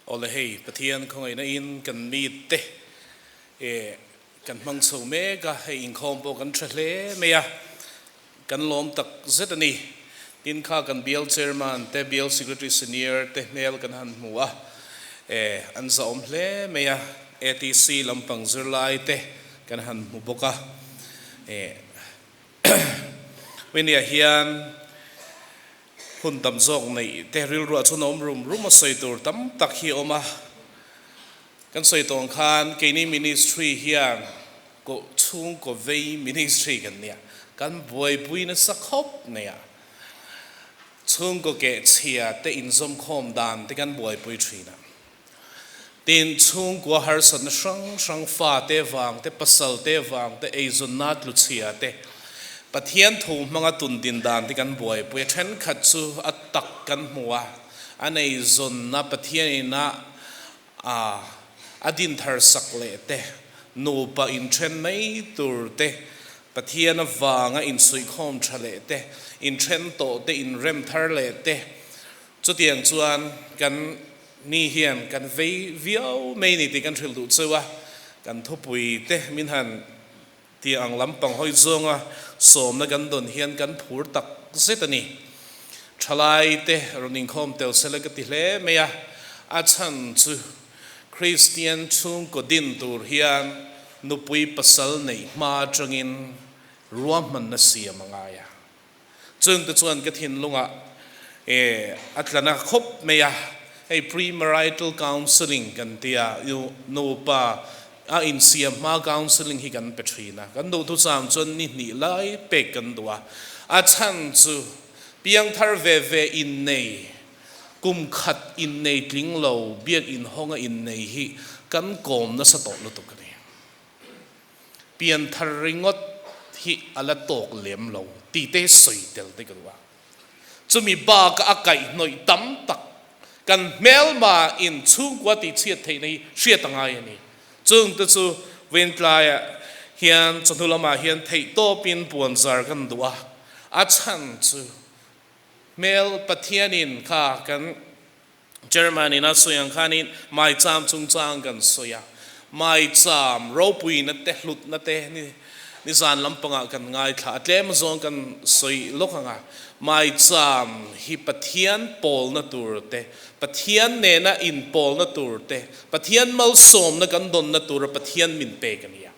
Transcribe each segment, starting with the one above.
Awle hei Pathian khawngaihna in kan mi te eh kan hmang chho mek a, hei inkhawm pawh kan tha hle mai a, kan lawm tak zet a ni. Tin kha kan bial chairman te, bial secretary senior te hmel kan han hmu a, eh an zahawm hle mai a, ATC lampang zirlai te kan han hmu bawk a, eh Winia hian hun tam zawk neih te rilruah chuan a awm rum rum a sawi tur tam tak hi a awm a. Kan sawi tawh ang khan keini ministry hian koh chhungkaw vei ministry kan nia, kan buaipui nasa khawp mai a. Chhungkaw kehchhia te inzawmkhawm dan te kan buaipui thin a. Tin, chhungkua harsatna hrang hrang, fate vang te, pasal te vang te, eizawnna tluchhia te, Pathian thu hmanga tun din dan te kan buaipui a, thenkhat chu a tak kan hmu a, an eizawnna Pathian ina a a din thar sak leh te, nupa inthen mai tur te, Pathian avanga insuihkhawm tha leh te, inthen tawh te inrem thar leh te, chutiang chuan kan Ni hian kan vei viau mai ni tih kan hrilh duh cheu a, kan thupui te min han ti ang lampang hawi zawnga sawmna kan dawn hian kan phur tak zet a ni. Thalai te rawn inkhawm tel sela ka ti hle mai a, a chhan chu Kristian chhungkaw din tur hian nupui pasal neih hma atangin ruahmanna siam a ngai a. Chungte chuan ka thinlungah e a tla na khawp mai a, hei pre-marital counselling kan ti a, nupa a insiam hma counselling hi kan pe thin a, kan duhthusam chuan ni hnih lai pek kan duh a, a chhan chu piangthar ve ve innei, kum khat innei tling lo biak inhawnga innei hi kan kawm nasa tawh lutuk a ni. Pianthar ringawt hi a la tawk lem lo tih te sawi tel te ka duh a. Chumi baka a kaihhnawih tam tak kan hmelma in chhungkua tih chhiat theihna hi hriat a ngai a ni. Chung te chu Vaintlaiah hian chawhnu lamah hian theihtawpin puanzar kan duh a, a chhan chu hmel Pathianin kha kan German in a sawi ang khanin maicham chungchang kan sawi a, maicham ropuina te hlutna te ni nizan lampangah kan ngaithla a, tlem zawng kan sawi lawk ang a, maicham hi Pathian pawlna tur te, Pathian nena inpawlna tur te, Pathian malsawmna kan dawnna tura Pathian min pek a ni a.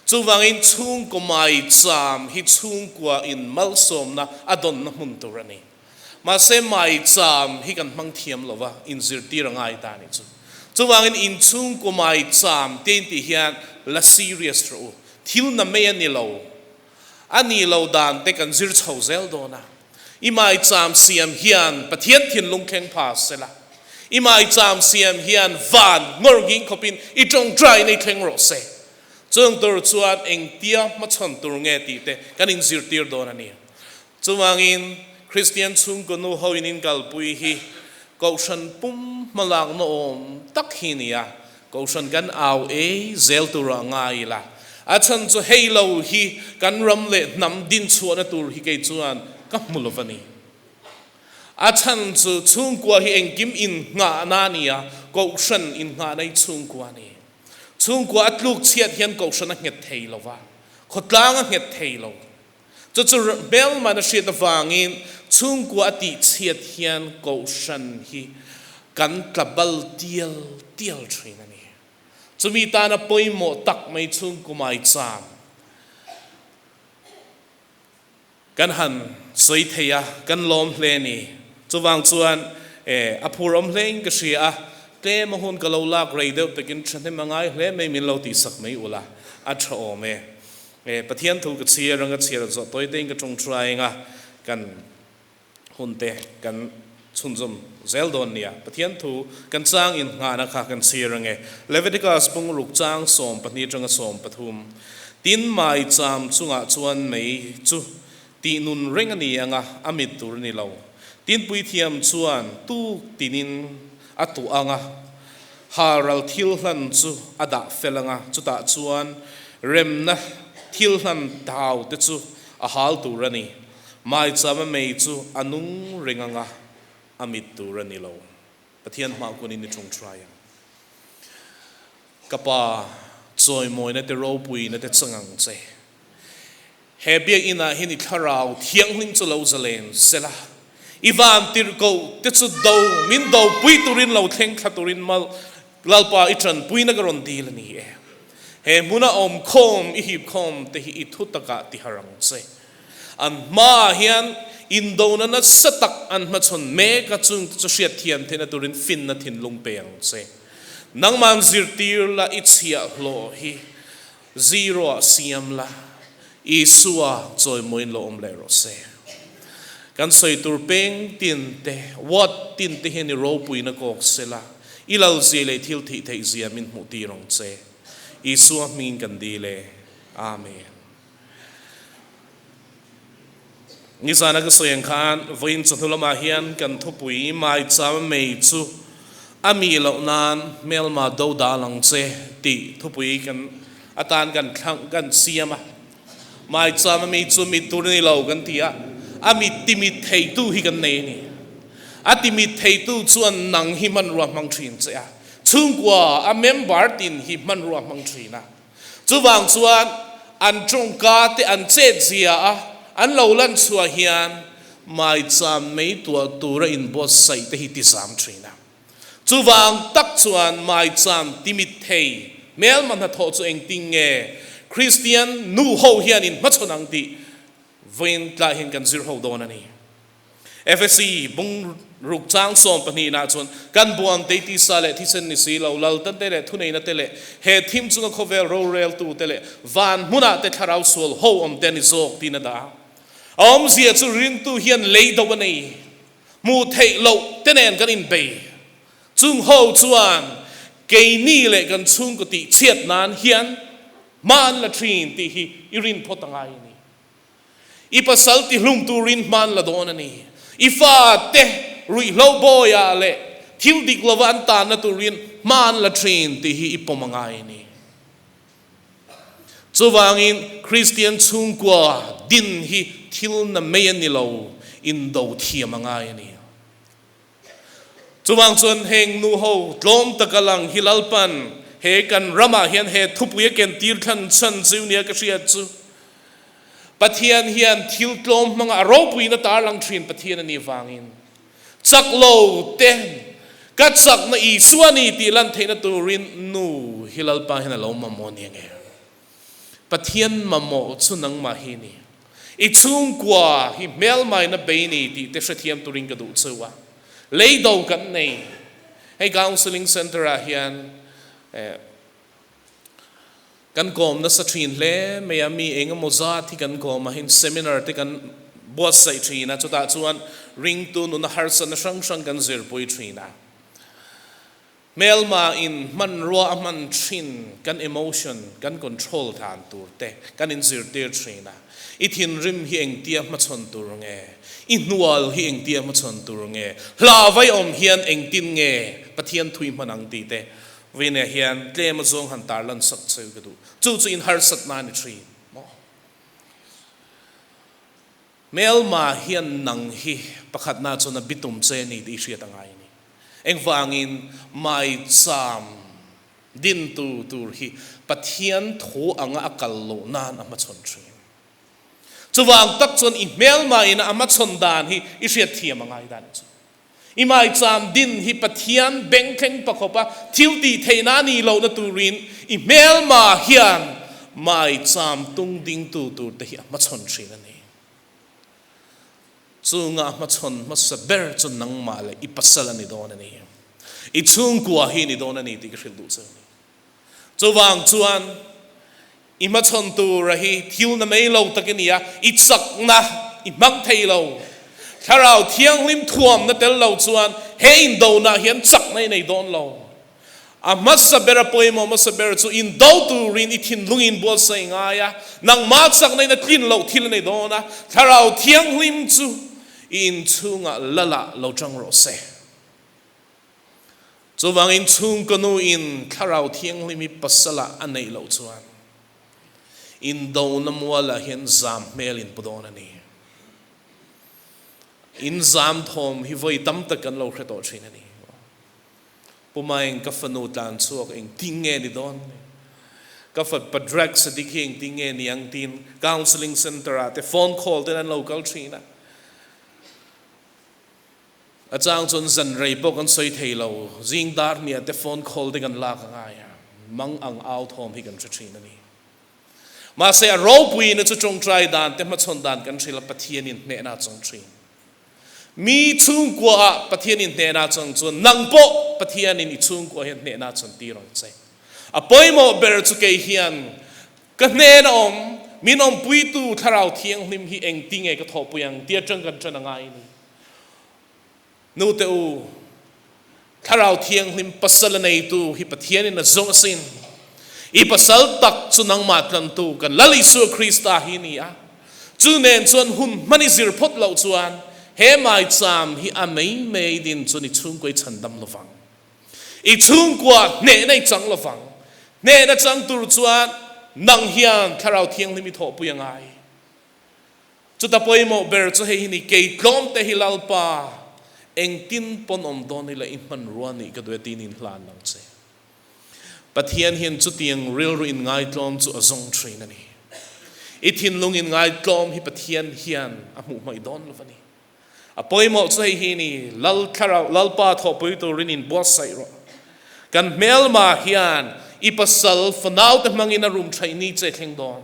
Chuvangin chhungkaw maicham hi chhungkua in malsawmna a dawnna hmun tur a ni. Mahse maicham hi kan hmang thiam lo va, inzirtir a ngai ta a nih chu. Chuvangin inchhungkaw maicham te intih hian la serious rawh u. Thil na mai a ni lo. A nih lo dan te kan zir chho zel dawn a. I maicham siam hian Pathian thinlung thleng pha sela. I maicham siam hian van ngawr nging khawpin i tawngtai nei thleng rawh se. Chung tur chuan engtia hmachhawn tur nge tih te kan inzirtir dawn a ni. Chuvangin, Kristian chhungkaw nu hoin in kalpui hi Kohhran pum hmalakna awm tak hi ni a, Kohhran kan au ei zel turah ngai ila. A chhan chu hei lo hi kan ram leh hnam dinchhuahna tur hi kei chuan ka hmu lo va ni. A chhan chu chhungkua hi engkim innghahna a ni a, Kohhran innghahna hi chhungkua a ni. Chhungkua a tluk chhiat hian Kohhran a nghet thei lo va, khawtlang a nghet thei lo. Chu chu hmelman a hriat avangin chhungkua a tihchhiat hian Kohhran hi kan tla bal tial tial thin a ni. Chumi tana pawimawh tak mai chhungkua maicham kan han sawi thei a, kan lawm hle a ni. Chuvang chuan a phur awm hlein ka hria a, tlem a hun ka lo lak rei deuh takin thahnem a ngai hle mai min lo tihsak mai ula a tha awm e. E Pathian thu ka chhiar anga chhiar zawh tawi tein ka tawngtai anga kan hun te kan chhunzawm zel dawn nia. Pathian thu kan chang in nghahna kha kan chhiar ange. Leviticus bung ruk chang 12 atanga 13. Tin mai cham chungah chuan mei chu tih nun reng a ni anga a mit tur a ni lo. Tin puithiam chuan tuk tinin a tuah anga Halral thil hlan chu a dah fel ang a, chutah chuan remna thil hlan thau te chu a hal tur a ni. Maichama mei chu a nung reng ang a, a mit tur a ni lo. Pathian hma kunin i ṭawngṭai ang. Ka Pa, chawimawina te ropuina te chang ang che. He biakinn ah hian i thlarau thianghlim chu lo zalen sela, i van tirhkoh te chu do min do pui turin lo thleng thla turin mal Lalpa i ṭanpuina ka rawn dil a ni e. He hmuna awm khawm i hip khawm te hi i thu takah ti har ang che. An hmaah hian indona nasa tak an hmachhawn mek a, chung te chu hriatthiam theihna turin finna thinlung pe ang che. Nangman zirtir la i chhiahhlawh hi Zero ah siam la, Isua chawimawiin lo awm leh rawh se. Kan sawi tur peng tin te, ward tin te hian i ropuina kawk se la, i lal zia leh thil thih theih zia min hmuh tir ang che. Isua hmingin kan dil e. Amen. Nizana ka sawi ang khan vawiin chawhnu lamah hian kan thupui maicham mei chu a mi loh nan hmelma do dal ang che tih thupui kan atan kan thlang kan siam a. Maicham a mi chu mit tur a ni lo kan ti a, a mit timit theitu hi kan nei a ni. A timit theitu chuan nang hi hmanrua hmang thin che a, chhungkua a member tin hi hmanrua hmang thin a. Chuvang chuan an tawngka te an chet zia a, an lo lan chhuah hian maicham mei tuah tura inbuatsaih te hi ti zam thin a. Chuvang tak chuan maicham timit thei hmelma hnathawh chu engtin nge Kristian nu ho hian in hmachhawn ang tih vawiin tlai hian kan zir ho dawn a ni. Efesi bung ruk chang 12 ah chuan kan buan tei tisa leh thisen ni si lo, laltan te leh thuneina te leh he thim chunga khawvel roreltu te leh van hmunah te thlarau sual ho awm te a ni zawk tiin a dah a. A awmzia chu ringtu hian lei do a nei, hmuh theih loh te nen kan inbei. Chung ho chuan keini leh kan chhungkaw tih chhiat nan hian hma an la thin tih hi i rin phawt a ngai a ni. I pasal ti hlum turin hman la dawn a ni. I fate ruihhlo bawiah leh thil dik lova an tanna turin hman la thin tih hi i pawm a ngai a ni. Chuvangin Kristian chhungkua din hi thil na mai a ni lo, indo thiam a ngai a ni. Chuvang chuan heng nu ho tlawm taka lang hi Lalpan he kan ramah hian he thupui a ken tir thlan chhan chu nia ka hriat chu. Pathian hian thil tlawm hmanga a ropuina tarlang thin Pathian a nih vangin chak lo te ka chakna Isua ni tih lan theihna turin nu hi Lalpa hian a lo mamawh nia nge. Pathian mamawh chu nangmah hi ni. I chhungkua hi hmelmaina bei ni tih te hrethiam turin ka duh cheu a. Lei do kan nei. Hei Counselling Centre ah hian kan kawm nasa thin hle mai a, mi engemaw zat hi kan kawm a, heng seminar te kan buatsaih thin a, chutah chuan ringtu nuna harsatna hrang hrang kan zirpui thin a. Hmelma in hmanrua a hman thin kan emotion kan control dan tur te kan in zirtir thin a, i thinrim hi engtia hmachhawn tur nge, i hnual hi engtia hmachhawn tur nge, hla vai awm hian engtin nge Pathian thui hman ang tih te vawiinah hian tlem a zawng han tarlan sak cheu ka duh. Chu chu in harsatna a ni thin maw? Hmelma hian nang hi pakhatna chuan a bitum che ni tih i hriat a ngai a ni. Engvangin maicham dintu tur hi Pathian thu anga a kal loh nan a hmachhawn thin. Chuvang tak chuan i hmelma ina a hmachhawn dan hi i hriat thiam a ngai dan chu. I maicham din hi Pathian bengthleng pakhawpa thil tih theihna a nih lohna turin i hmelma hian maicham tung dingtu turte hi a hmachhawn thin a ni. Chunga a hmachhawn hmasa ber chu nangmah leh i pasal a ni dawn a ni. I chhungkua hi ni dawn a ni tih ka hrilh duh che a ni. Chuvang chuan i hmachhawn tura hi thil na mai lo tak i ni a, i chakna i hmang thei lo. Thlarau Thianghlim thuamna tel lo chuan he indonah hian chakna i nei dawn lo. A hmasa ber a pawimawh hmasa ber chu indo turin i thinlung in buatsaih ngai a, nangmah chakna in a tlin loh thil a nei dawn a, Thlarau Thianghlim chu i inchhungah lalah lo chang rawh se. Chuvangin chhungkaw nuin Thlarau Thianghlim hi pasalah a neih loh chuan indona mualah hian zam hmel in pu dawn a ni. In zam thawm hi vawi tam tak kan lo hre tawh thin a ni. Pu Maeng ka fanu tlan chhuak engtin nge ni dawn ni? Ka fapa drugs addict hi engtin nge ni ang tiin counselling centre ah te phone call ten an lo kal thin a. A chang chuan zan rei pawh kan sawi thei lo, zing dar hniah te phone call te kan lak a ngai a, mang ang au thawm hi kan hre thin a ni. Mahse a ropuina chu tawngtai dan te hmachhawn dan kan hrilh a, Pathianin hnehna a chawng thin. Mi chhungkua ah Pathianin hnehna a chawng chuan nang pawh Pathianin i chhungkua hian hnehna a chawn tir ang che. A pawimawh ber chu kei hian ka hnen a awm, min awmpuitu Thlarau Thianghlim hi engtinge ka thawhpui ang tia tang kan tan a ngai a ni. Nute u, Thlarau Thianghlim pasal a neitu hi Pathianin a zawng asin. I pasal tak chu nangmah tlantu kan Lal Isua Krista hi a ni a. Chu nen chuan hun hman i zir phawt loh chuan he maicham hi a mei mei din chuan i chhungkua i chhandam lovang. I chhungkua hnehna i chang lovang. Hnehna chang tur chuan nang hian Thlarau Thianghlim i thawhpui a ngai. Chuta pawimawh ber chu hei hi ni, kei tlawm te hi Lalpa, engtin pawn awm dawn ila i hmanrua nih ka duh e tiin inhlan ang che. Pathian hian chutiang rilru inngaitlawm chu a zawng thin a ni. I thinlung inngaitlawm hi Pathian hian a hmuh hmaih dawn lo a ni. A pawimawh chu hei hi ni, Lal thlarau, Lalpa thawhpui turin inbuatsaih rawh. Kan hmelma hian i pasal fanaute hmangin a rum thaih ni che thleng dawn.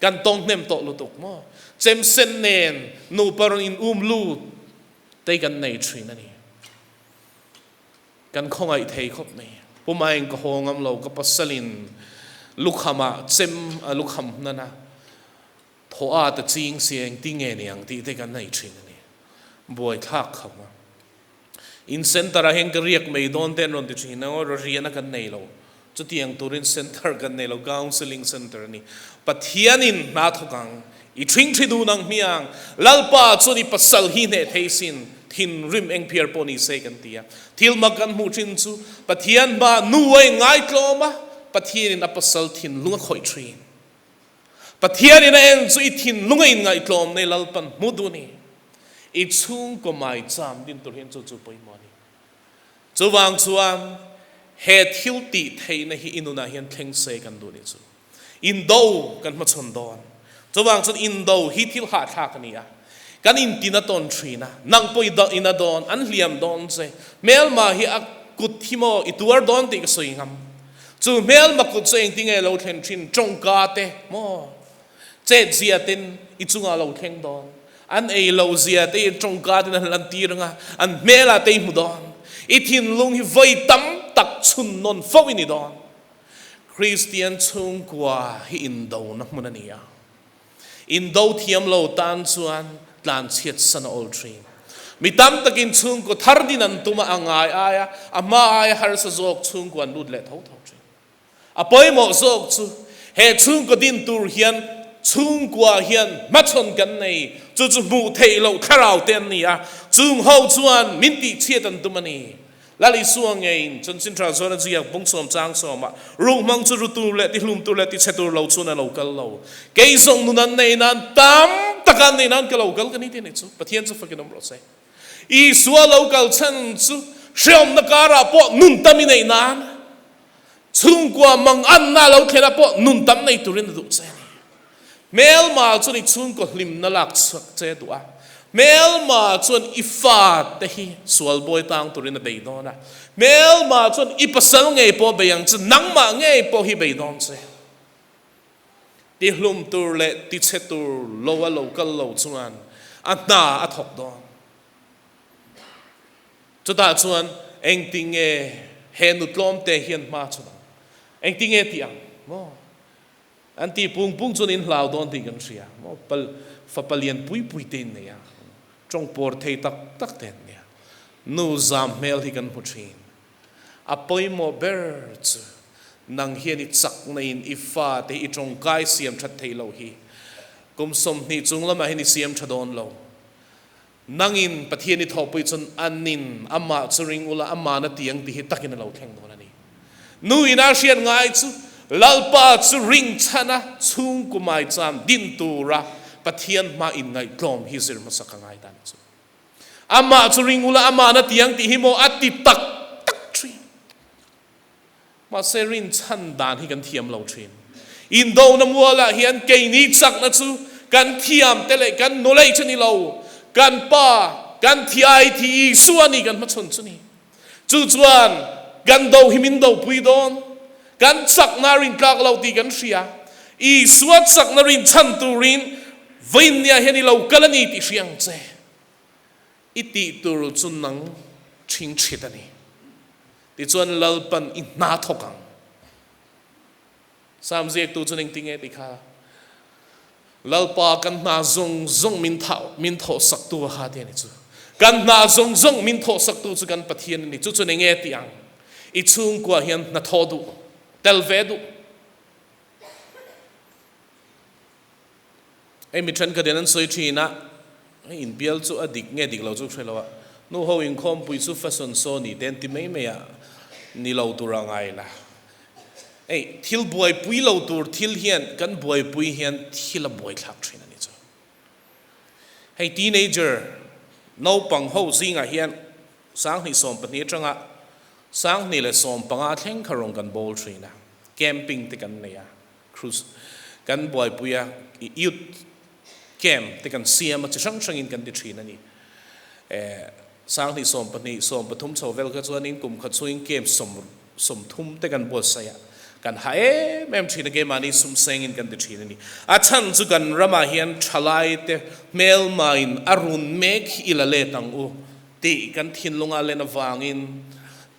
Kan tawng hnem tawh lutuk maw? Chem sen nen nupa rawn in um lut te kan nei thin a ni. Kan khawngaih thei khawp mai. Pu Maeng ka haw ngam lo, ka pasalin lukham ah chem a lukham hnan a, thaw a ta ching si engtin nge ni ang tih te kan nei thin a ni. Buaithlak khawp a. In center ah hian ka riak mai dawn te an rawn ti thin a, aw riahna kan nei lo, chutiang turin center kan nei lo, counselling center a ni. Pathianin hna thawk ang, i thing thi dun ang hmiang, Lalpa chuan i pasal hi hneh thei sin, thinrim eng phiar pawh ni se kan ti a. Thil mak kan hmuh thin chu Pathian hma nu a inngaitlawm a, Pathianin a pasal thinlung a khawih thin. Pathianin a en chu i thinlung a inngaihtlawm nei Lalpan hmu duh a ni. I chhungkaw maicham din tur hian chu chu pawimawh a ni. Chuvang chuan he thil tih theihna hi i nunah hian thleng se kan duh a ni chu. Indo kan hmachhawn dawn. Chuvang chuan indo hi thil hahthlak a ni a. Kan intin a tawn thin a, nang pawh i in a dawn, an hliam dawn che. Hmelma hi a kut hi maw i tuar dawn tih ka sawi ngam. Chu hmelma kut chu engtinge lo thlen thin? Tawngka te maw? Chet zia ten i chungah lo thleng dawn. An ei lo zia te i tawngka ten an lan tir anga, an hmelah te i hmu dawn. I thinlung hi vawi tam tak chhun nawn fo i ni dawn. Kristian chhungkua hi indona hmun a ni a. Indo thiam lo tan chuan tlanchhiat san a awl thin. Mi tam takin chhungkaw thar din an tum a, a ngai aia a hma aia harsa zawk chhungkaw an lut leh tho tho thin. A pawimawh zawk chu he chhungkaw din tur hian chhungkua hian hmachhawn kan nei, chu chu hmuh theih loh thlarau te an ni a, chung ho chuan min tihchhiat an tum a ni. Lal Isua ngeiin chanchin tha zawn a ziak bung sawm chang sawmah, Ruhmang chu ru tur leh tihlum tur leh tichhe tur lo chuan a lo kal lo. Kei zawng nun an nei nan tam taka an nei nan ka lo kal ka ni tih a nih chu. Pathian chu fakin awm rawh se. Isua lo kal chhan chu hreawmna karah pawh nun tam i neih nan, chhungkua manganna lo thlenah pawh nun tam nei turin a duh che a ni. Hmelma chuan i chhungkaw hlimna lak chhuak che duh a, hmelma chuan i fate hi sual bawi tang turin a bei dawn a, hmelma chuan i pasal ngei pawh a bei ang che, nangmah ngei pawh hi bei dawn che. Tihlum tur leh tichhe tur lo a lo kal lo chuan a hna a thawk dawn. Chutah chuan engtinge he nu tlawmte hian hma chhun ang? Engtinge tih ang maw? An ti pung pung chuan in hlau dawn tih kan hria maw? Pal fapa lian pui pui te in nei a, tawng pawr thei tak tak te an nia. Nu zam hmel hi kan hmu thin. A pawimawh ber chu nang hian i chakna in i fa te hi i tawngkai siam that theih loh hi. Kum 20 chung lamah hian i siam tha dawn lo. Nangin Pathian i thawhpui chuan anin amah chu ring ula, amahna tiang ti hi takin a lo thleng dawn a ni. Nu ina hriat ngai chu Lalpa chu ring chhana chhungkaw maicham din tura Pathian hma inngaihtlawm hi zir hmasa ka ngai dan chu. Amah chu ring ula, amahna tiang ti hi maw a ti tak tak thin. Mahse rinchhan dan hi kan thiam lo thin. Indona mualah hian keini chakna chu kan thiam te leh kan knowledge a ni lo, kan Pa, kan thi ai thi Isua ni kan hmachhawn chu ni. Chu chuan kan do hi min dopui dawn, kan chakna a rintlak lo tih kan hria. Isua chakna rinchhan turin vawiinnia hian i lo kal a ni tih hria ang che. I tih tur chu nang chhingchhit a ni. Tichuan Lalpan i hna thawk ang. Sam ziaktu chuan engtinge ti kha? Lalpa kan hna zawng zawng min thah min thawhsaktu a kha ti a ni chu. Kan hna zawng zawng min thawhsaktu chu kan Pathian a ni. Chu chuan enge ti ang? I chhungkua hian hna thawh duh, tel ve duh. Hei mi thenkhat in an sawi thin a, hei inbial chu a dik nge dik lo chu ka hre lo a, nu ho inkhawmpui chu fashion show ni te an ti mai mai a, ni lo tur a ngai la. Hei thil buaipui lo tur thil hian kan buaipui hian thil a buaithlak thin a ni chu. Hei teenager naupang ho zingah hian 2012 atanga 2015 thleng kha rawn kan bawl thin a, camping te kan nei a. Cruise kan buaipui a, youth camp te kan siam a, chi hrang hrangin kan ti thin a ni. 2012, 13 chho vel kha chuanin kum khat chhungin camp 30 te kan buatsaih a, kan ha em em thin a, keimahni sum sengin kan ti thin a ni. A chhan chu kan ramah hian thalai te hmelmain a run mek hi i la let ang u tih kan thinlungah len avangin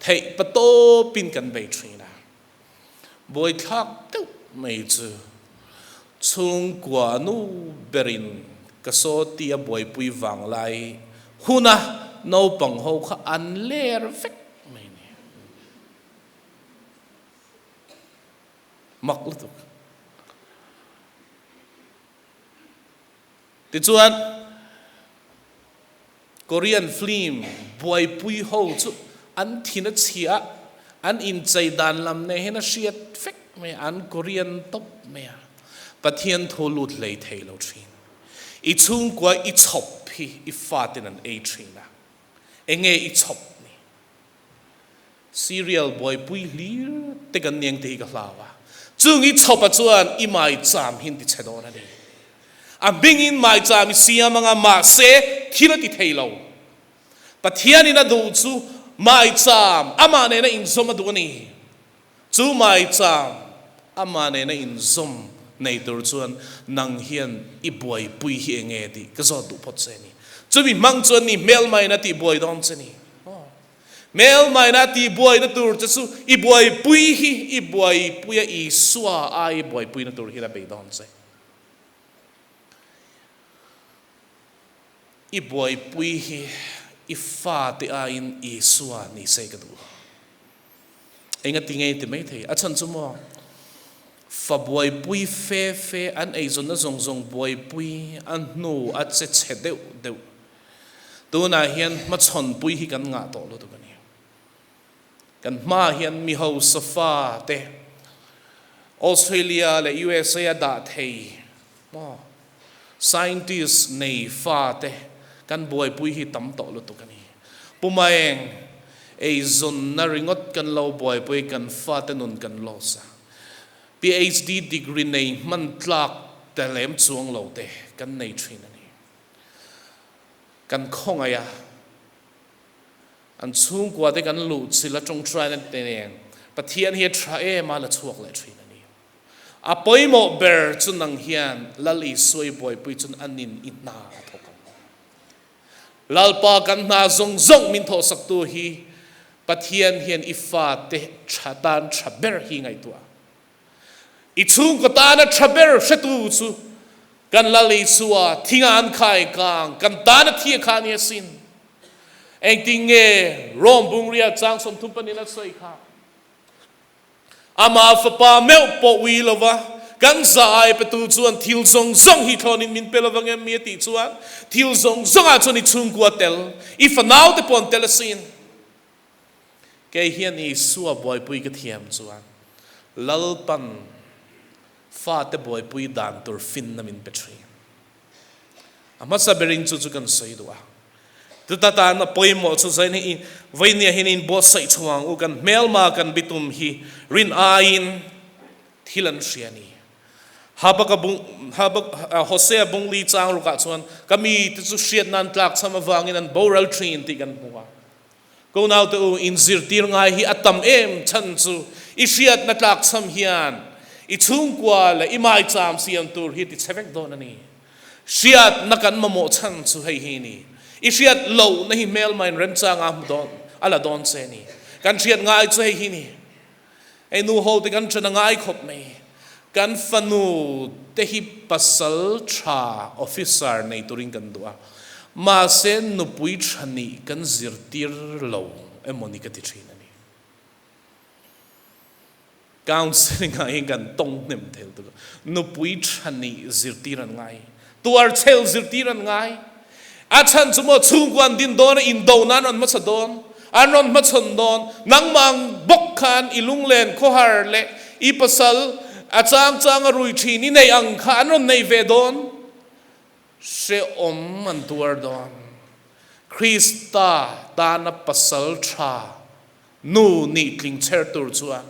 theih patawpin kan bei thin a. Buaithlak deuh mai chu chhungkua nu berin ka saw tia buaipui vang lai huna naupang ho kha an ler vek mai ni. Mak lutuk. Tichuan Korean film buaipui ho chu an thin a chhia a, an inchei dan lam nen hian a hriat vek mai a, an Korean tawp mai a, Pathian thu lut hlei thei lo thin. I chhungkua i chhawp hi i faten an ei thin a, enge i chhawp ni? Cereal buaipui hlir te kan niang te hi ka hlau a, chung i chhawpa chuan i maicham hi an ti chhe dawn a ni. A hmingin maicham i siam anga mahse thil a ti thei lo. Pathianin a duh chu maicham amah nena inzawm a duh a ni. Chu maicham amah nena inzawm nei tur chuan nang hian i buaipui hi enge tih ka zawt duh phawt che a ni. Chumi hmang chuan ni hmelmain a tihbuai dawn che ni. Hmelmaina tihbuaina tur che chu i buaipui hi i buaipui a, Isua ai i buaipuina tur hian a bei dawn che. I buaipui hi i fate aiin Isua ni se ka duh. Engati nge ti maithei? A chhan chu maw fa buaipui fe fe an eizawnna zawng zawng buaipui a hnu a che chhe deuh deuh. Tunah hian hmachhawnpui hi kan ngah tawh lutuk a ni. Kan hmaah hian mi hausa fa te Australia leh USA a dah thei maw scientist nei fa te kan buaipui hi tam tawh lutuk a ni. Pu Maeng, eizawnna ringawt kan lo buaipui kan fate nun kan loss a. PhD degree nei hman tlak te lem chuang lo te kan nei thin a ni. Kan khawngaih a, an chhungkua te kan luh chilh a tawngtaina te nen Pathian hi a tha em a la chhuak leh thin a ni. A pawimawh ber chu nang hian Lal Isua i buaipui chuan a nin i hna a thawk ang. Lalpa kan hna zawng zawng min thawhsaktu hi Pathian hian i fate tha tan tha ber hi ngaihtuah. I chhungkaw tana tha ber hretu chu kan Lal Isua thinga an khai kang kan tana thi a kha ni asin. Engtin nge Rome bungria chang 30 panin a sawi kha? Ama fapa meuh pawh ui lova kan za ai petu chuan thil zawng zawng hi thlawnin min pe lovang em mi a tih chuan thil zawng zawngah chuan i chhungkua tel, i fanau te pawh an tel asin. Kei hian Isua buaipui ka thiam chuan Lalpan fate buaipui dan tur finna min pe thin. A hmasa berin chu chu kan sawi duh a. Chuta tan a pawimawh chu zain hi Vainia hian in buatsaih chho ang u, kan hmelma kan bitum hi rin aiin thil an hria a ni. Habaka bung Habak Hosea bungli chang rukah chuan ka mite chu hriat nan tlakchham avangin an boral thin tih kan hmu a. Ko naute u, in zirtir ngai hi a tam em chhan chu i hriatna tlakchham hian i chhungkua leh i maicham siam tur hi ti chhe vek dawn a ni. Hriatna kan mamawh chhan chu hei hi ni. I hriat lohna hi hmelma in remchanga hmu dawn a la dawn che ni. Kan hriat ngai chu hei hi ni. Hei nu ho te kan ṭan a ngai khawp mai. Kan fanu te hi pasal ṭha officer nei turin kan duh a, mahse nupui ṭha nih kan zirtir lo emaw ni ka ti ṭhin a ni. Counselling ah hian kan tawng hnem thei lutuk a, nupui ṭha nih zirtir an ngai, tuarchhel zirtir an ngai. A chhan chu maw chhungkua an din dawn a, indo nan an hmasa dawn, an rawn hmachhawn dawn. Nangmah bawk khan i lunglen khawhar leh i pasal a chang chang a rui thin i neih ang kha an rawn nei ve dawn. Hrehawm an tuar dawn. Krista tana pasal tha nu nih tling chher tur chuan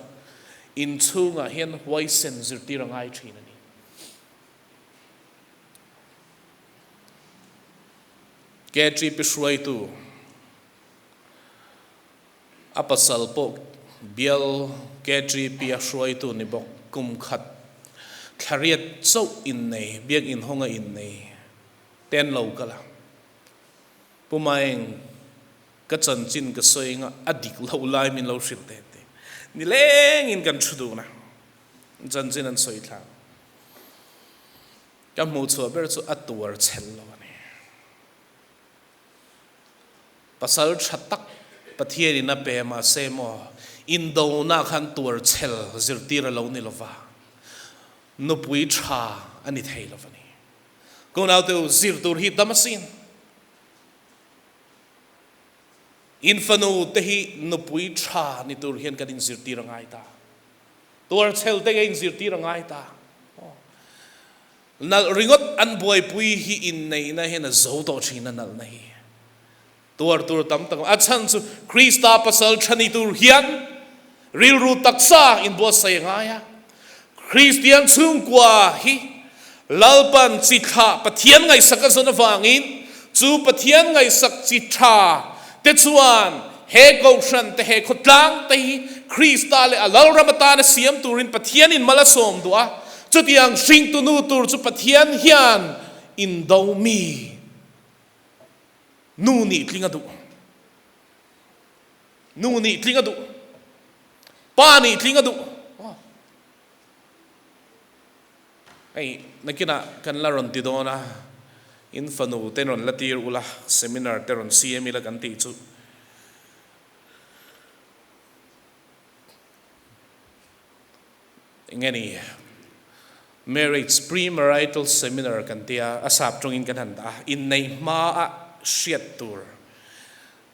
inchhungah hian huaisen zirtir a ngai thin a ni. KTP hruaitu a pasal pawh bial KTP a hruaitu ni bawk kum khat thlariat chauh innei biakinn hawnga innei te an lo kal a. Pu Maeng ka chanchin ka sawi anga a dik loh lai min lo hrilh teh teh. Nilengin kan thu dun a, chanchin an sawi thlang. Ka hmuh chhuah ber chu a tuar chhel lo a ni. Pasal tha tak Pathianin a pe mahse maw indona khan tuar chhel zirtir a lo ni lova, nupui tha a ni thei lo a ni. Ka unaute u, zir tur hi tam asin. In fanu te hi nupui tha ni tur hian kan inzirtir a ngai ta. Tuarchhel te in zirtir a ngai ta. Nalh ringawt an buaipui hi inneihna hian a zo tawh thin a nalhna hi. Tuar tur tam tak a chhan chu Krista pasal tha ni tur hian rilru taksa inbuatsaih a ngai a. Kristian chhungkua hi Lalpan chi thlah Pathian ngaihsak a zawn avangin chu Pathian ngaihsak chi tha te chuan he kohhran te he khawtlang te hi Krista leh a Lalram atana siam turin Pathianin mal a sawm duh a, chutiang hringtu nu tur chu Pathian hian indo mi nu nih tling a duh. Nu nih tling a duh. Pa nih tling a duh. Hei nakinah kan la rawn ti dawn a, in fanu te rawn la tir ula, seminar te rawn siam ila kan tih chu. Enge ni marriage pre-marital seminar kan tia, a sap tawngin kan han dah a, inneih hmaa hriat tur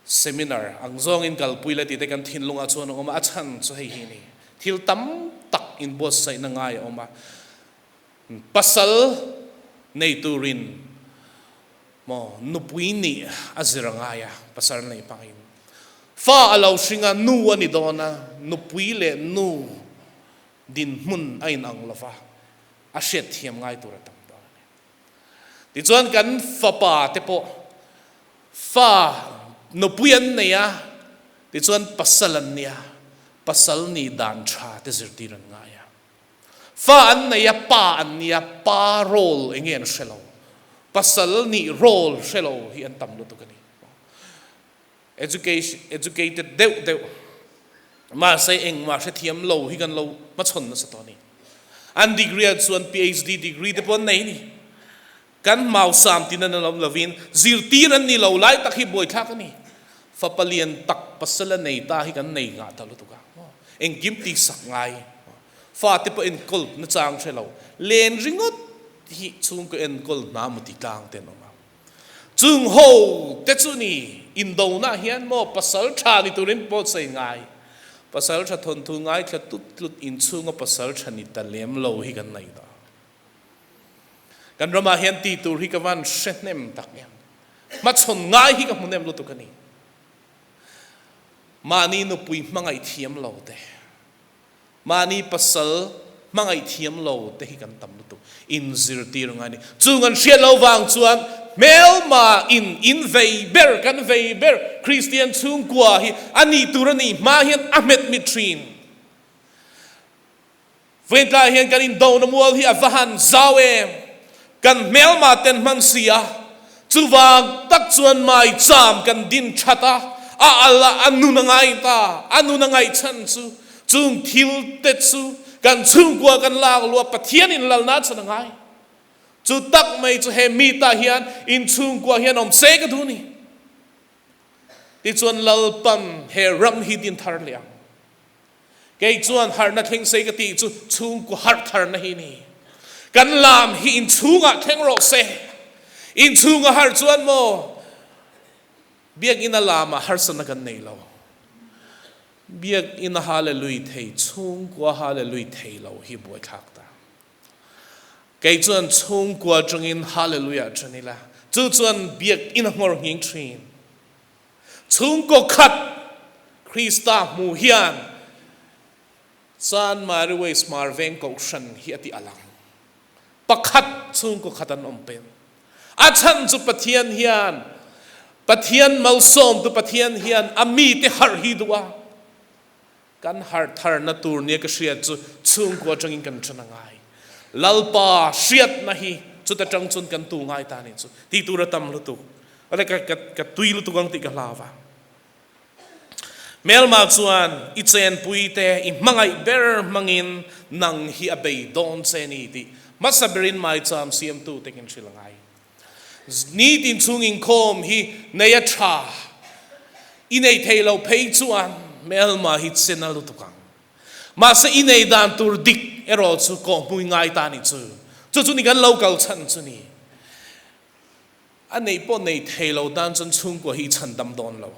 Seminar ang zawngin kalpui la tite kan thinlungah chuan a awm a, a chhan chu hei hi a ni. Thil tam tak inbuatsaihna ngai a awm a, pasal nei turin maw nupui nih a zir a ngai a, pasal nei hmangin fa a lo hring a, nu a ni dawn a, nupui leh nu dinhmun a inang lo va, a hriatthiam ngai tur a tam dawn a ni. Tichuan kan fapa te pawh fa nupui an nei a, tichuan pasal an nia, pasal nih dan tha te zirtir an ngai a. Fa an nei a, pa an nia, pa role enge an hre lo, pasal nih role hre lo hi an tam lutuk a ni. Education, educated deuh deuh, mahse engmah hrethiam lo hi kan lo hmachhawn nasa tawh a ni. An degree ah chuan PhD degree te pawh an nei a ni. Kan mausam tin an awm lovin zirtir an ni lo lai tak hi buaithlak a ni. Fapa lian tak pasal a nei ta hi kan nei ngah ta lutuk a. Engkim tihsak ngai, fate pawh enkawl nachang hre lo, len ringawt hi chhungkaw enkawl hna maw ti tlang te an awm a. Chung ho te chu ni indona hian maw pasal tha ni turin pawh sawi ngai. Pasal tha thawnthu ngaithla tut tlut inchhunga pasal tha ni ta lem lo hi kan nei ta. Kan ramah hian tih tur hi ka van hre hnem tak em. Hmachhawn ngai hi ka hmu nem lutuk a ni. Mahni nupui hmangaih thiam lo te, mahni pasal hmangaih thiam lo te hi kan tam lutuk. Inzirtir ngai a ni. Chung an hriat lo vang chuan hmelma in in vei ber, kan vei ber Kristian chhungkua hi a nih tur a nih hma hian a hmet mit thin. Vawiintlai hian kan indona mual hi a va han zau em! Kan hmelma ten hman si a, chuvang tak chuan maicham kan din that a, a al a, a nun a ngai ta, a nun a ngaihchan chu, chung thil te chu kan chhungkua kan lak luah Pathianin lalna chan a ngai. Chu tak mai chu he meet-ah hian inchhungkua hian awm se ka duh a ni. Tichuan Lalpan he ram hi din thar leh ang. Kei chuan harhna thleng sei ka tih chu chhungkaw harh tharna hi ni. Kan lam hi inchhungah thleng rawh se. Inchhunga harh chuan maw Biakinn a lamah harsatna kan nei lo. Biakinn a hallelui thei, chhungkua hallelui thei lo hi buaithlak ta. Kei chuan chhungkua atangin hallelujah ṭan ila, chu chuan Biakinn a nghawr nghing ṭhin. Chhungkaw khat Krista hmu hian San Mary Ways Hmar Veng Kohhran hi a ti a lang. Pakhat chhungkaw khat an awm peng. A chhan chu Pathian hian Pathian malsawmtu Pathian hian a mite harh hi duh a. Kan harh tharna tur nia ka hriat chu chhungkua atangin kan ṭan a ngai. Lalpa hriatna hi chuta ṭang chuan kan tu ngai ta nih chu tih tur a tam lutuk. Awle ka ka ka tui lutuk ang tih ka hlau va. Hmelma chuan i chenpui te i hmangaih ber hmangin nang hi a bei dawn che ni tih hmasa berin maicham siamtu te kin hrilh a ngai. Nitin chhung inkhawm hi nei a tha. I nei thei lo phei chuan hmelma hi chen a lutuk ang. Mahse i nei dan tur dik erawh chu kawhhmui ngai ta ni chu. Chu chu ni kan lo kal chhan chu ni. A neih pawh nei thei lo tan chuan chhungkua hi i chhan dam dawn lo.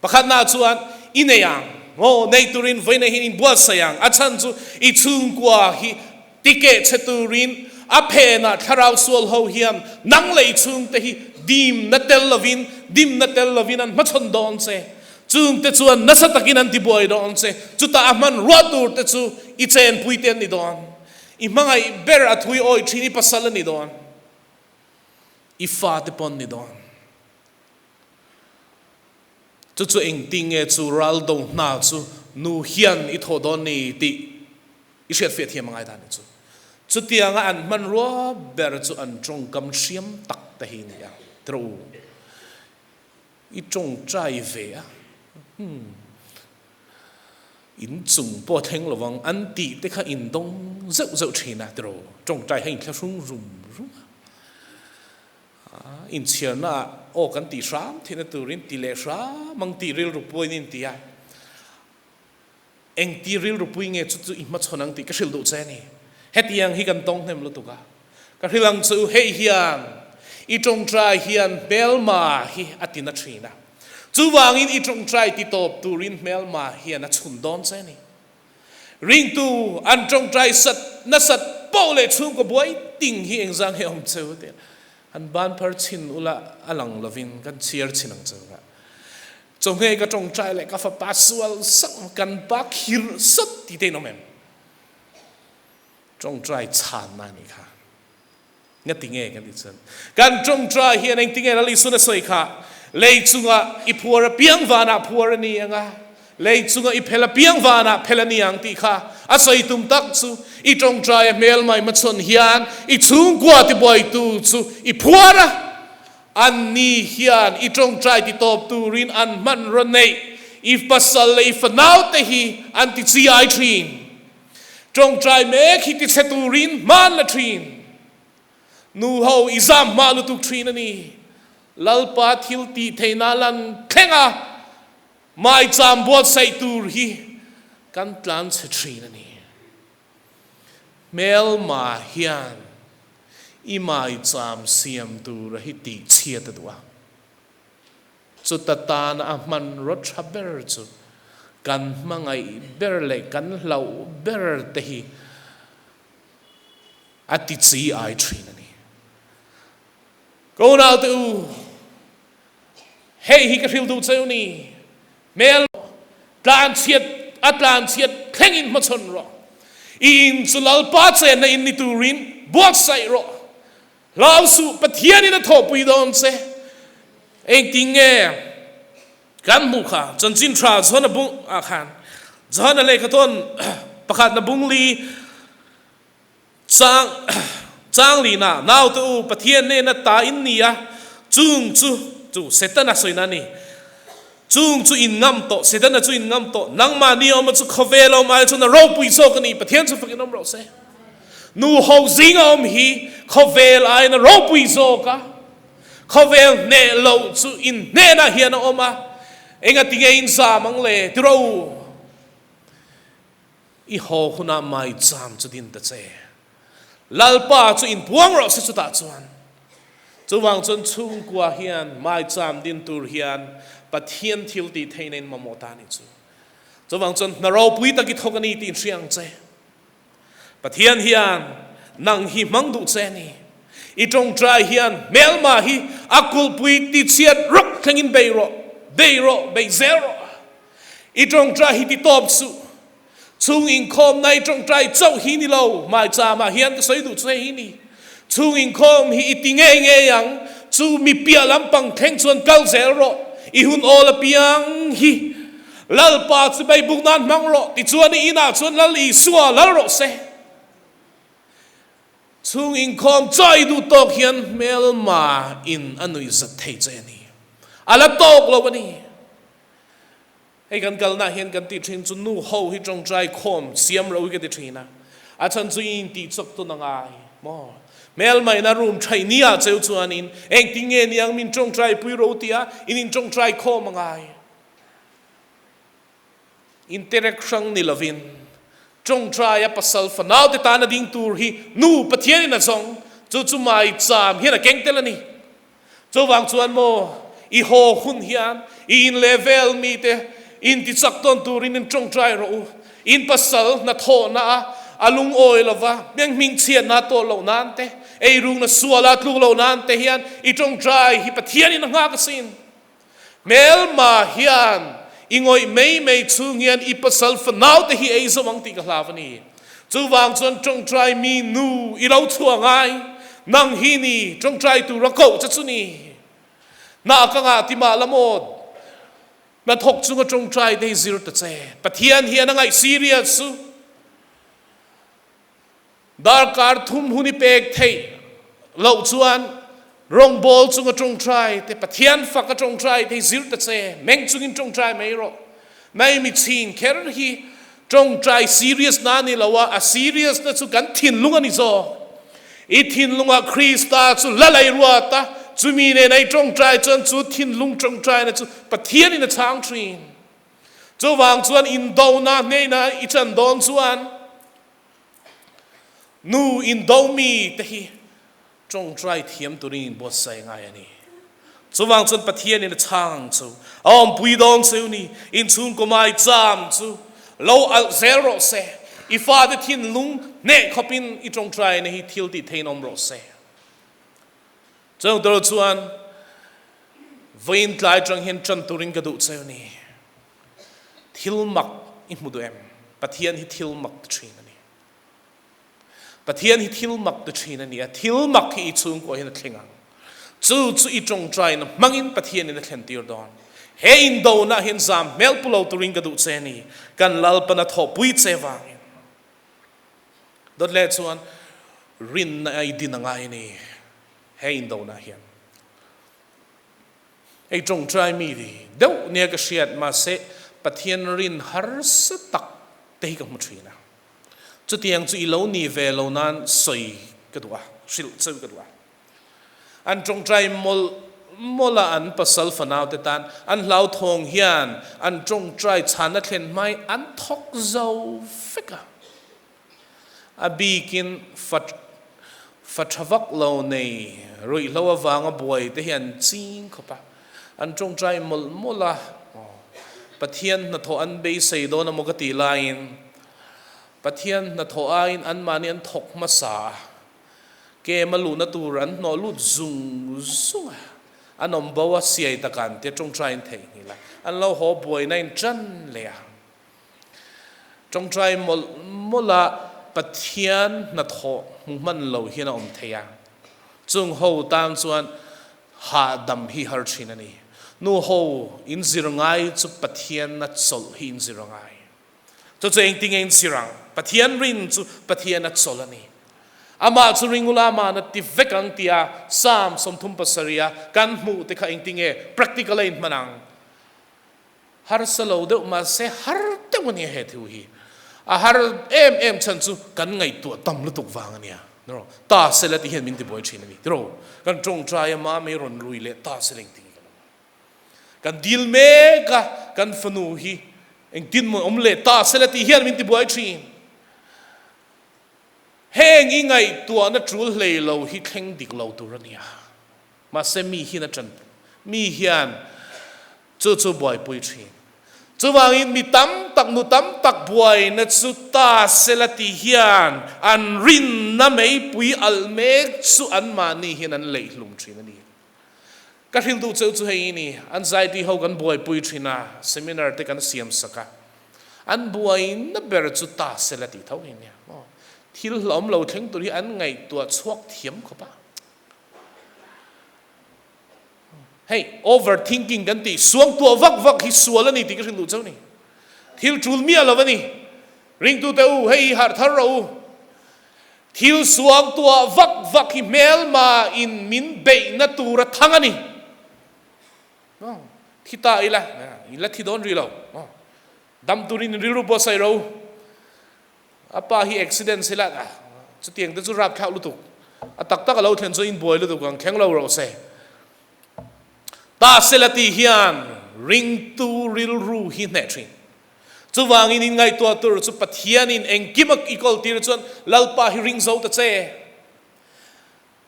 Pakhatna chuan i nei ang. Aw, nei turin vawiin ah hian inbuatsaih ang. A chhan chu i chhungkua hi tikeh che turin a phenah thlarau sual ho hian nang leh i chhungte hi dimna tel lovin, dimna tel lovin an hmachhawn dawn che. Chungte chuan nasa takin an tibuai dawn che. Chutah a hmanrua tur te chu i chenpui te an ni dawn. I hmangaih ber a thui awih thin i pasal a ni dawn. I fate pawh an ni dawn. Chu chu engtin nge chu ral do hna chu nu hian i thawh dawn ni tih i hriatfiah thiam a ngai ta ni chu. Chutianga an hmanrua ber chu an tawngkam hriam tak te hi ni a, tiraw u? I tawngtai ve a, hmm, in chung pawh a thleng lo vang an tih te kha in dawng zeuh zeuh thin a, tiraw? Tawngtai kha inthlahrung rum rum a. Inchhiarna ah aw kan tih hram theihna turin ti leh hram ang tih rilru puiin in ti a, engti rilru pui nge chu chu i hmachhawn ang tih ka hrilh duh che a ni. Hetiang hi kan tawng hnem lutuk a, ka hrilh ang chu hei hian i tawngtai hian hmelma hi a ti na thin a, chuvangin i tawngtai ti tawp turin hmelma hian a chhun dawn che a ni. Ringtu an tawngtai sat nasat poh leh chhungkaw buai ting hi engzang hi a awm cheu tih han ban phar chhin ula a lang lovin kan chhiar chhin ang cheu a. Chawhmeh ka tawngtai leh ka fapa sual sak kan pa khir sat ti te in awm em? Tawngtai chhanna a nih kha. Ngati nge kan ti chuan kan tawngtai hian engtinge Lal Isua na sawi kha lei chunga i phuar apiang vanah phuar a ni ang a, lei chunga i phel apiang vanah phel a ni ang tih kha a sawi tum tak chu i tawngtai a hmel mai hmachhawn hian i chhungkua tibuaitu chu i phuar a, an ni hian i tawngtai ti tawp turin an hmanraw neih i pasal leh i fanaute hi an ti chi ai thin. Tawngtai mek hi tichhe turin hman la thin. Nu ho i zam hma lutuk thin a ni. Lalpa thil tih theihna lan thleng a, maicham buatsaih tur hi kan tlan chhe thin a ni. Hmelma hian i maicham siam tura hi tih chhiat a duh a. Chuta tana a hmanraw tha ber chu kan hmangaih ber leh kan hlauh ber te hi a ti chi ai thin a ni. Ka unaute u, Hei hi ka hrilh duh cheu ni, hmel tlanchhiat a tlanchhiat thlengin hmachhawn rawh. I in chu Lalpa chenna in ni turin buatsaih rawh. Hlau suh, Pathianin a thawhpui dawn che. Engtin nge kan hmuh kha? Chanchin tha Johana bung ah khan Johana lehkhathawn pakhatna bung li Chang chang lina naute u Pathian nena ta in ni a, chung chu chu Setana sawina a ni. Chung chu in ngam tawh, Setana chu in ngam tawh, nangmahni awma chu khawvel awm ai chuan a ropui zawk a ni, Pathian chu fakin awm rawh se. Nu ho zinga awm hi khawvel aiin a ropui zawk a, khawvel hneh loh chu in hnenah hian a awm a, engatinge in zam ang le tiraw u? I haw hunah mai cham chu din ta che. Lalpa chu inpuang rawh se chutah chuan. Chuvang chuan chhungkua hian mai cham din tur hian Pathian thil tih theihna in mamawh ta a nih chu. Chuvang chuan hna ropui tak i thawk a ni tih inhria ang che. Pathian hian nang hi hmang duh che a ni. I tawngtai hian hmelma hi a kulhpui tichhiat rawk thlengin bei rawh, bei rawh, bei zel rawh. I tawngtai hi ti tawp suh. Chung inkhawmna i tawngtai chauh hi ni lo, hmaicham ah hian ka sawi duh chu hei hi ni. Chung inkhawm hi i ti ngei ngei ang, chu mi piah lampang thleng chuan kal zel rawh, i hun awl apiang hi Lalpa chu beibuk nan hmang rawh, tichuan i inah chuan Lal Isua lal rawh se. Chung inkhawm chaw i duh tawk hian hmelma in a nuihzat thei che a ni. A la tawk lo a ni. Hei kan kalna hian kan tih thin chu nu ho hi tawngtai khawm siam ro hi ka ti thin a, a chhan chu i intih chawk tun a ngai maw? Hmelmaina room thaih ni ah cheu chuanin engtin nge niang min tawngtai pui ro tia in in tawngtai khawm a ngai. Interaction ni lovin tawngtai a pasal fanau te tan a ding tur hi nu Pathian in a zawng, chu chu mai cham hian a keng tel a ni. Chuvang chuan maw, i haw hun hian i in leh vel mite intichak tawn turin in tawngtai rawh u. In pasal hnathawhna a a lungawi lova, meng hmingchhiatna a tawh loh nan te, eirukna suala a tluk loh nan te hian i tawngtai hi Pathianin a nghak asin. Hmelma hian i ngawih mai mai chhung hian i pasal fanaute hi ei zo ang tih ka hlau a ni. Chuvang chuan tawngtai mi nu i lo chhuah ngai, nang hi ni tawngtai tura koh che chu ni. Hna ka ngah ti mah la maw, hnathawk chunga tawngtai te hi zir ta che. Pathian hian a ngaih serious chu. Darkar thum hun i pek theih loh chuan rawngbawl chunga tawngtai te, Pathian faka tawngtai te hi zir ta che, meng chungin tawngtai mai rawh. Mai mi chhin kher hi tawngtai serious na a ni lo a, a serious na chu kan thinlung a ni zawk. I thinlungah Krista chu la lei ruat a, chumi nena i tawngtai chuan chu thinlung tawngtaina chu Pathianin a chhang thin. Chuvang chuan indona hnena i chan dawn chuan Nu indo mi te hi tawngtai thiam turin in buatsaih ngai a ni. Chuvang chuan Pathianin a chhang chu a awmpui dawn cheu ni, inchhungkaw mai cham chu lo alh zel rawh se, i fate thinlung hneh khawpin i tawngtaina hi thil tih theiin awm rawh se. Chung tur chuan vawiin tlai atang hian tan turin ka duh cheu ni. Thil mak i hmu duh em? Pathian hi thil mak ti thin a ni. Pathian hi thil mak ti thin a ni a, thil mak hi i chhungkua hian a thleng ang. Chu chu i tawngtaina hmangin Pathianin a thlen tir dawn. He indona hian zam hmel pu lo turin ka duh che a ni, kan Lalpan a thawhpui che vangin. Dawt leh chuan rinna a i din a ngai a ni he indona hian. Hei tawngtai mi deuh nia ka hriat mahse Pathian rin harsa tak te hi ka hmu thin a. Chutiang chu i lo ni ve lo nan sawi ka duh a, hrilh cheu ka duh a. An tawngtai mawlh mawlh a an pasal fanau te tan an hlauthawng hian an tawngtai chhanna thlen hmai an thawk zo vek a. A bikin fa fa tha vak lo nei ruihhlo avanga buai te hi an ching khawp a, an tawngtai mawlh mawlh a, Pathian hnathawh an beisei dawn emaw ka tih laiin Pathian hnathawh aiin anmahni an thawk hmasa a, kem a luhna tur an hnawh lut zung zung a. An awm bo a, siai taka an tia tawngtaiin theihnghilh a, an lo haw buaina in tan leh a. Tawngtai mawlh mawlh a Pathian hnathawh hmu hman lo hian a awm thei a, chung ho tan chuan hahdam hi har thin a ni. Nu ho in zir ngai chu Pathian a chawlh hi in zir a ngai. Chu chu engtinge in zir ang? Pathian rin chu Pathian a chawlh a ni. Amah chu ring ula ama'n a ti vek ang tia Psalm 37 a kan hmuh te kha engtinge practical a inhman ang? Harsa lo deuh mahse har deuh a nia he thu hi. A har em em chhan chu kan ngaihtuah tam lutuk vang a nia. Tiraw? Ta sela tih hian min tibuai thin a ni. Tiraw? Kan tawngtai a mami rawn rui leh ta sela engtin nge kan awm ang? Kan dil mek a, kan fanu hi engtin maw awm leh ta sela tih hian min tibuai thin. Heng i ngaihtuahna tul hlei lo hi thleng dik lo tur a nia. Mahse mi hian a ṭan, mi hian chu chu buaipui ṭhin. Chuvangin mi tam tak, nu tam tak buaina chu ta sela ti hian an rinna meipui alh mek chu anmahni hian an leihlum ṭhin a ni. Ka hrilh duh cheu chu hei i ni, anxiety ho kan buaipui ṭhin a, seminar te kan siam sak a, an buaina ber chu ta sela tih tho hi nia. Thil hlauhawm lo thleng tur hi an ngaihtuah chhuak thiam khawp a. Hei over thinking kan tih suang tuah vak vak hi sual a ni tih ka hrilh duh chauh ni. Thil tul miah lo a ni. Ringtute u, hei hi harh thar rawh u. Thil suang tuah vak vak hi hmelma in min beihna tur a thang a ni. Thi ta ila, in la thi dawn rih lo. Dam turin in rilru pawh sawi rawh u. A pa hi accident se la chutiang te chu rapthlak lutuk. A tak tak a lo thlen chuan in buai lutuk ang thleng lo rawh se. Ta sela tih hian ringtu rilru hi hneh thin. Chuvangin in ngaihtuah tur chu Pathianin engkim a i kawl tir chuan Lalpa hi ring zo ta che.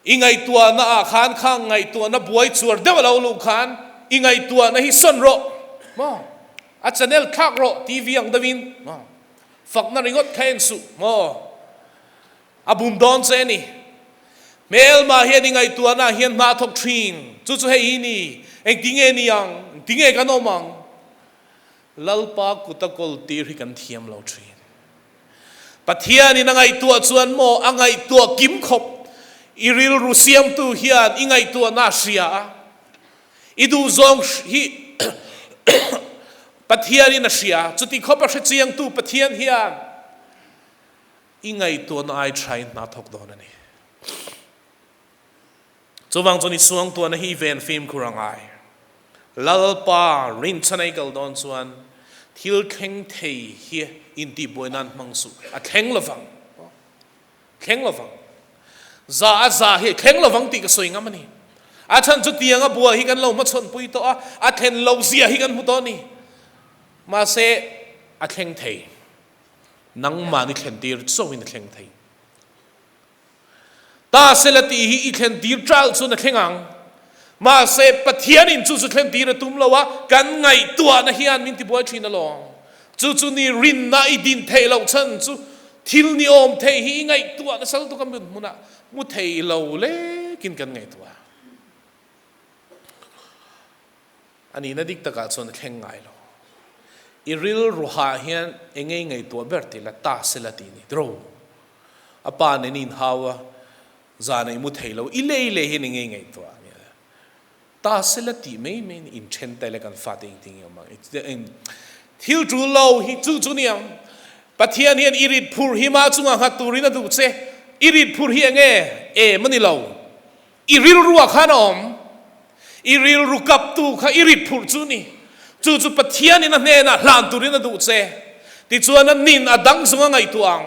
I ngaihtuahna ah khan khang ngaihtuahna buai chuar deuh a lo luh khan i ngaihtuahna hi sawn rawh maw? A channel thlak rawh TV ang deuhin maw? Fakna ringawt kha en suh maw? A bum dawn che a ni. Hmelmah hian i ngaihtuahna ah hian hna a thawk thin. Chu chu hei hi ni. Engtinge ni ang? Engtinge kan awm ang? Lalpa kut a kawl tir hi kan thiam lo thin. Pathianin a ngaihtuah chuan maw a ngaihtuah kim khawp? I rilru siamtu hian i ngaihtuahna a hria a, i duhzawng hi Pathianin a hria. Chuti khawp a hre chiangtu Pathian hian i ngaihtuahna ai thain hna thawk dawn a ni. Chuvang chuan i suangtuahna hi i ven fimkhur a ngai. Lalpa rinchhan ei kal dawn chuan thil thleng thei hi intihbuai nan hmang suh. A thleng lovang. Thleng lovang. Za a za hi thleng lovang tih ka sawi ngam a ni. A chhan chu tianga buai hi kan lo hmachhawnpui tawh a, a thlen lo zia hi kan hmu tawh a ni. Mahse, a thleng thei. Nangmahni thlentir chauhin a thleng thei. Ta sela tih hi i thlen tir ṭal chuan a thleng ang. Mahse, Pathianin chu chu thlen tir a tum lo a, kan ngaihtuahna hian min tibuai ṭhin alawm. Chu chu ni rinna i din theih loh chhan chu thil ni awm thei hi i ngaihtuah nasa lutuk a hmunah hmu thei lo lekin kan ngaihtuah. A nihna dik takah chuan a thleng ngai lo. I rilruhah hian eng nge i ngaihtuah ber tih la ta sela tih ni tiraw? A pa nen i inhau a, zan a i mu thei lo, i lei lei hian eng nge i ngaihtuah nia? Ta sela tih mai mai in inthen ta ila kan fate engtin nge awm ang? Thil tul lo hi chu chu niang. Pathian hian i rit phur hi mah chungah nghat turin a duh che. I rit phur hi eng nge? Em a ni lo. I rilruah khan a awm. I rilru kaptu kha i rit phurh chu ni. Chu chu Pathianin a hnenah hlan turin a duh che. Tichuan a nin a dang zung a ngaihtuah ang.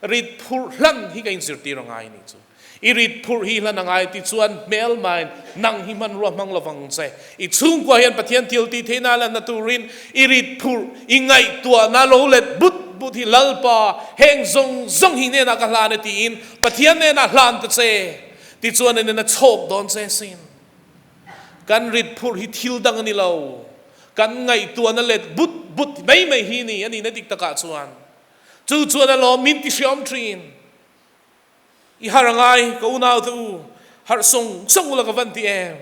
Rit phurh hlan hi ka inzirtir a ngai nih chu. I rit phurh hi hlan a ngai tichuan hmelmain nang hi hmanrua hmang lovang che. I chhungkua hian Pathian thil tih theihna lanna turin i rit phurh, i ngaihtuahna lo let but but hi Lalpa heng zawng zawng hi hnenah ka hlan e tiin Pathian hnenah hlan ta che, tichuan a nen a chhawk dawn che sin. Kan rit phurh hi thil dang a ni lo, kan ngaihtuahna let but but mai mai hi ni a nihna dik takah chuan. Chu chuan a lawm min ti hriam thin. I harh a ngai, ka unau te u, harh sawng sawng ula ka van ti em?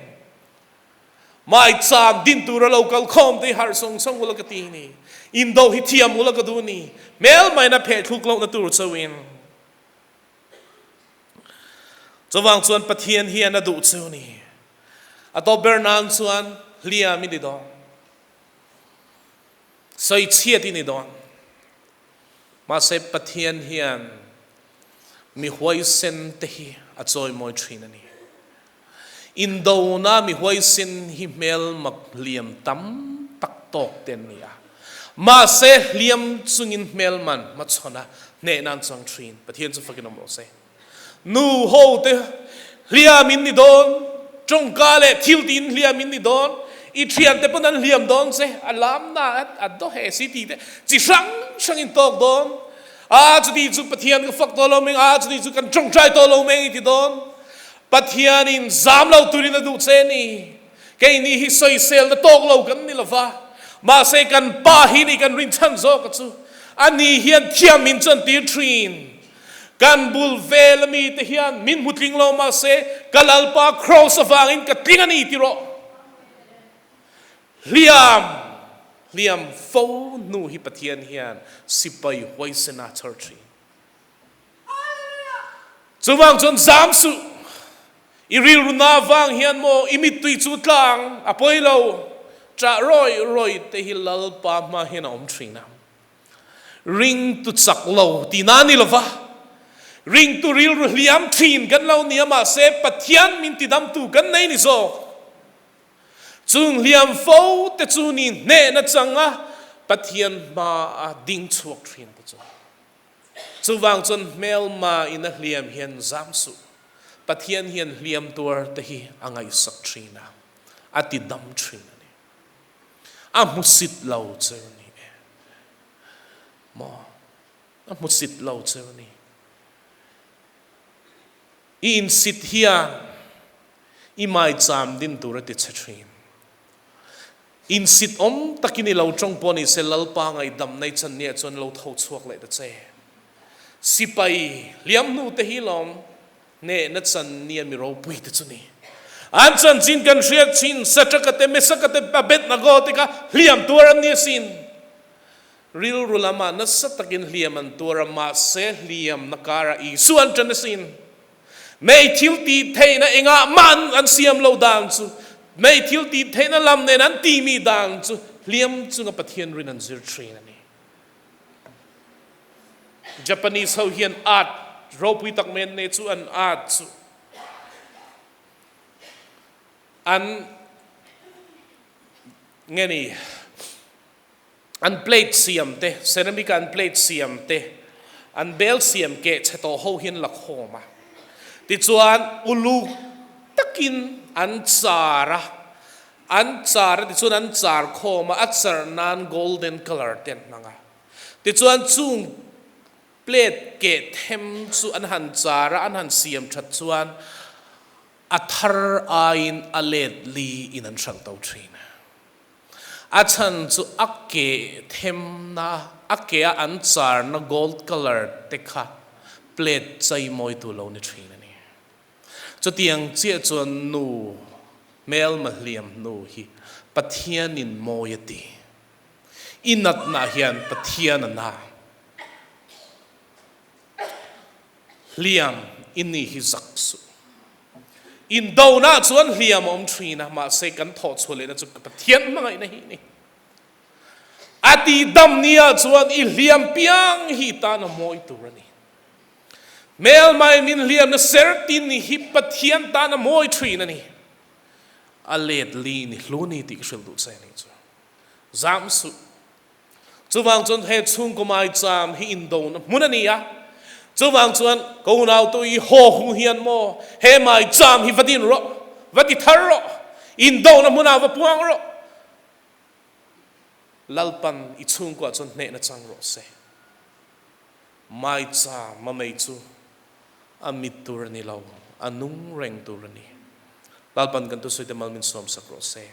Maicham din tura lo kal khawm te hi harh sawng sawng ula ka ti ni. Indo hi thiam ula ka duh ni. Hmel maina pheh thluk lohna tur chauhin. Chuvang chuan Pathian hian a duh chu ni. A tawp ber nan chuan hliam i ni dawn. Sawichhiat i ni dawn. Mahse Pathian hian mi huaisen te hi a chawimawi thin a ni. Indona mi huaisen hi hmel mak hliam tam tak tawk te an ni a. Mahse hliam chungin hmel man hmachhawn a hneh nan chuang thin. Pathian chu fakin awm rawh se. Nu ho te hliam in ni dawn, tawngka leh thil tiin hliam in ni dawn, i thian te pawn an hliam dawn che, a lam na a do he si ti te chi hrang hrang in tawk dawn. A chuti chu Pathian ka fak tawh lo meng, a chuti chu kan tawngtai tawh lo meng i ti dawn. Pathian in zam lo turin a duh che ni. Keini hi sawiselna tawk lo kan ni lova, mahse kan Pa hi ni kan rinchhan zawk a chu. Ani hian thiam min chantir thin. Kan bul vel ami te hian min hmu tling lo mahse ka Lalpa Kraws avangin ka tling a ni ti rawh. Hliam hliam fo hnu hi Pathian hian sipai huaisena chhar thin. Chuvang chuan zam suh, i rilru na avang hian maw i mittui chu tlang a pawi lo, ṭah rawi rawi te hi Lalpa hma hian a awm thin a. Ringtu chak lo tihna a ni lova, ringtu rilru hliam thin kan lo ni a, mahse Pathian min tidamtu kan nei ni zawk. Chung hliam fo te chu ni hnehna changa Pathian hmaa ding chhuak thin te chu. Chuvang chuan hmelma in a hliam hian zam suh. Pathian hian hliam tuar te hi a ngaihsak thin a, a tidam thin a ni. A hmusit lo cheu ni e. Maw? A hmusit lo cheu ni. I insit hian i maicham din tur a ti che thin. Insit awm takin i lo tawng pawh ni se Lalpa ngaihdam nei chan nia chuan lo tho chhuak leh ta che. Sipai hliam hnu te hi lawm Hnehna chan nia mi ropui te chu ni. An chanchin kan hriat chin, Satraka te, Mesaka te, Abednego te kha hliam tuar an ni asin. Rilru lamah nasa takin hliam an tuar a, mahse hliamna karah Isua an ṭan asin. Mei thil tih theihna engah mah an siam lo dan chu, mei thil tih theihna lam nen an timi dan chu hliam chunga Pathian rin an zir ṭhin a ni. Japanese ho hian art ropui tak mai an nei chu an art chu an nge ni an plate siam te ceramic an plate siam te an bel siam keh chhe tawh ho hian la khawm a tichuan uluk takin an char a An char a tichuan an char khawm a, a char nan golden colour te an hmang a. Tichuan chung plate keh them chu an han char a, an han siam that chuan a thar aiin a let li in an hralh to thin. A chhan chu a keh them na, a keh a an char na gold colour te kha plate chai mawi tu lo ni thin a ni. Chutiang chiah chuan nu hmelma hliam hnu hi Pathianin mawi a ti. I natna hian Pathian a na. Hliam i ni hi zak suh. Indona chuan hliam a awm thin a, mahse kan thawh chhuah lehna chu Pathian hmangaihna hi a ni. A tihdam nia chuan i hliam piang hi i tan a mawi tur a ni. Hmelmai min hliamna ser tin hi Pathian tan a mawi thin a ni. A let li ni hlu ni tih ka hrilh duh che ni chu. Zam suh. Chuvang chuan he chhungkaw maicham hi indona hmun a ni a. Chuvang chuan ka unau tu i haw hung hian maw he maicham hi va din rawh, va ti thar rawh, indona hmunah va puang rawh. Lalpan i chhungkuah chuan hnehna chang rawh se. Maicha mamei chu a mit tur a ni lo, a nung reng tur a ni. Lalpan kan thusawi te mal min sawmsak rawh se.